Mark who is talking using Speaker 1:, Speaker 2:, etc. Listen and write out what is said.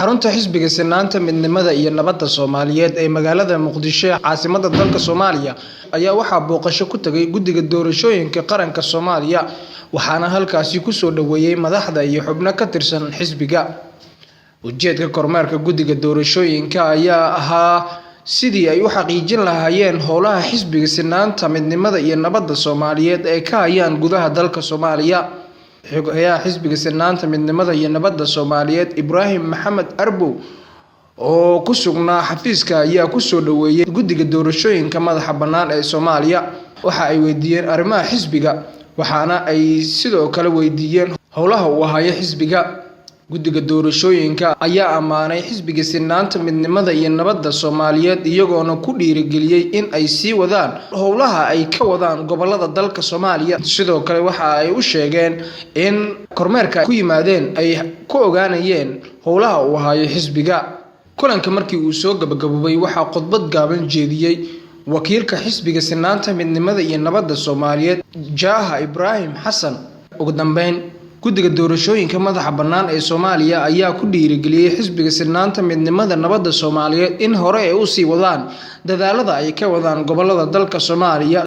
Speaker 1: Xarunta Xisbiga Sinnaanta, Midnimada iyo Nabadda Soomaaliyeed ee magaalada Muqdisho ee caasimadda dalka Soomaaliya ayaa waxaa booqasho ku tagay Guddiga Doorashooyinka Qaranka Soomaaliya, waxaana halkaasi ku soo dhoweeyay madaxda iyo xubno ka tirsan xisbiga. Ujeedka kormeerka Guddiga Doorashooyinka ayaa ahaa sidii ay u xaqiijin lahaayeen howlaha Xisbiga Sinnaanta, Midnimada iyo Nabadda Soomaaliyeed ay ka hayaan gudaha dalka Soomaaliya. Xogayaha Xisbiga Sinnaanta, Midnimada iyo Nabadda Soomaaliyeed, Ibraahim Maxamed Arbow, oo ku sugnaa xafiiska, ayaa ku soo dhoweeyay Guddiga Doorashooyinka madaxa bannaan ee Soomaaliya. Waxa ay weydiiyeen arrimaha xisbiga, waxaana ay sidoo kale weydiiyeen howlaha uu hayo xisbiga. Guddiga Doorashooyinka ayaa ammaanay Xisbiga Sinnaanta, Midnimada iyo Nabadda Soomaaliyeed, iyagoona ku dhiirigeliyay in ay sii wadaan howlaha ay ka wadaan gobollada dalka Soomaaliya. Sidoo kale waxa ay u sheegeen in kormeerka ku yimaadeen ay ku ogaanayeen howlaha uu hayo xisbiga. Kulanka markii uu soo gabagaboobay, waxaa khudbad gaaban jeediyay wakiilka Xisbiga Sinnaanta, Midnimada iyo Nabadda Soomaaliyeed, Jaaha Ibraahim Xasan. Ugu dambeyn, Guddiga Doorashooyinka madaxa bannaan ee Soomaaliya ayaa ku dhiirigeliyay Xisbiga Sinnaanta, Midnimada, Nabadda Soomaaliyeed in hore ay u sii wadaan dadaalada ay ka wadaan gobollada dalka Soomaaliya.